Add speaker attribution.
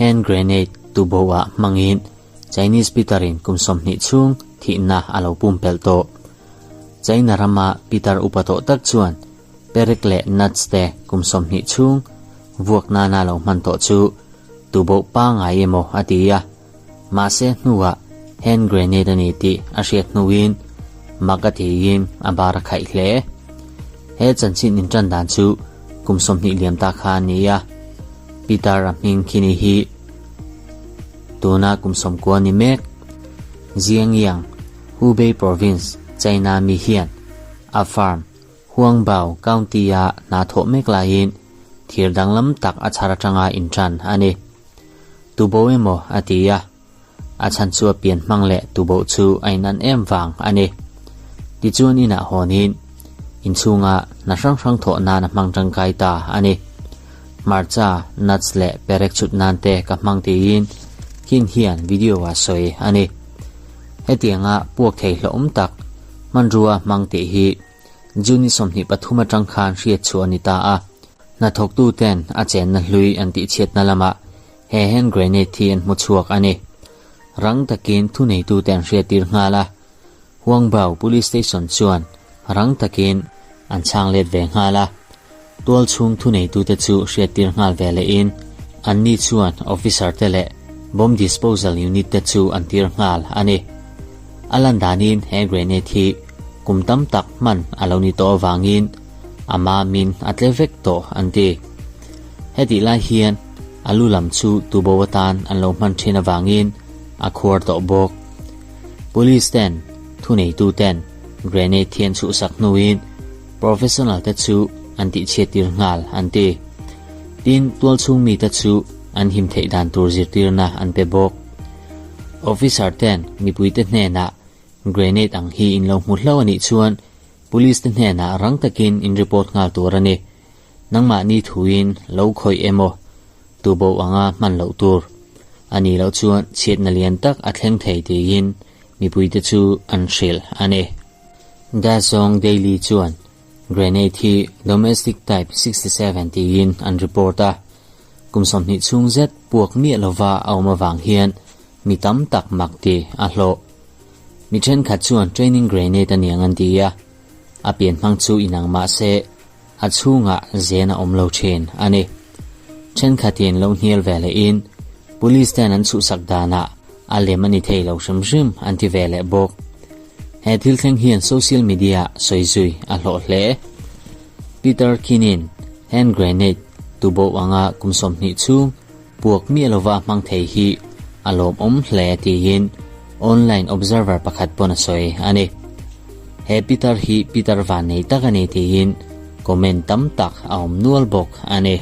Speaker 1: Hand grenade tuboh ah hmangin Chinese pitar in kum 20 chhung thihna a lo pumpelh tawh. China rama pitar upa tawh tak chuan perek leh nuts te kum 20 chhung vuak nana lo hman tawh chu tuboh pangai emaw a ti a. Mahse hnuah hand grenade a ni tih a hriat hnuin mak a tiin a bar a khaih hle. He chanchin intan dan chu kum 20 liam ta kha a ni a. Peter a hming khini hi tuna kum 90 ni mek Xiangyang, Hubei Province, China mi hian a farm Huangbao County-a hna thawh mek laiin thir danglam tak a chhar atanga intan a ni. Tubo emaw a ti a, a chhan chu a pian hmang leh tuboh chu a inan em vang a ni. Tichuan inah hawnin inchhunga hna hrang hrang thawh nan a hmang tangkai ta a ni. Hmarcha, nuts leh perek chhut nan te ka hmang tiin Kin hian video a sawi a ni. Hetianga puak thei hlauhawm tak hmanrua hmang tih hi June 23 atang khan hriat chhuah a ni ta a. Hnathawktu ten a chenna hlui an tihchhiatna lamah he hand grenade hi an hmu chhuak a ni. Rang takin thuneitu te an hriattir nghal a. Huangbao Police Station chuan rang takin an chhang let ve nghal a. Tual chhung thuneitu te chu hriattir nghal ve lehin anni chuan officer te leh bomb disposal unit te chu an tir nghal a ni. A lan danin he grenade hi kum tam tak hman a lo ni tawh avangin ama min a tle vek tawh an ti. Hetih lai hian a lu lam chu tubo atan an lo hman thin avangin a khuar tawh bawk. Police ten thuneitu ten grenade thian chhuhsak hnuin professional te chu an tihchhiattir nghal an ti. Tin, tual chhung mi te chu an him theih dan tur zirtirna an pe bawk. Officer ten mipui te hnenah grenade ang hi in lo hmu hlo anih chuan police te hnenah rang takin in report nghal tur a ni. Nangmah ni thuin lo khawih emaw tubo anga hman loh tur. Ani lo chuan chhiatna lian tak a thleng thei tiin mipui te chu an hrilh a ni. Dazong Daily chuan grenade hi domestic type 67 tiin an report a. Kum 20 chhung zet puak miah lova a awm awang hian mi tam tak mak ti a hlawh. Mi thenkhat chuan training grenade aniang an ti a. A pian hmang chu inang mah se a chhunga zen a awm lo thin a ni. Thenkhatin lo hnial ve leh in police ten an chhuhsak danah a lem ani thei lo hrim hrim an ti ve leh bawk. He thil thleng hian social media sawi zui a hlawh hle. Peter Kinin hand grenade tubo anga kum 20 chhung puak miah lova hmang thei hi a lawm awm hle tiin online observer pakhat pawn a sawi a ni. He Peter hi Peter van nei tak ani tiin comment tam tak a awm nual bawk a ni.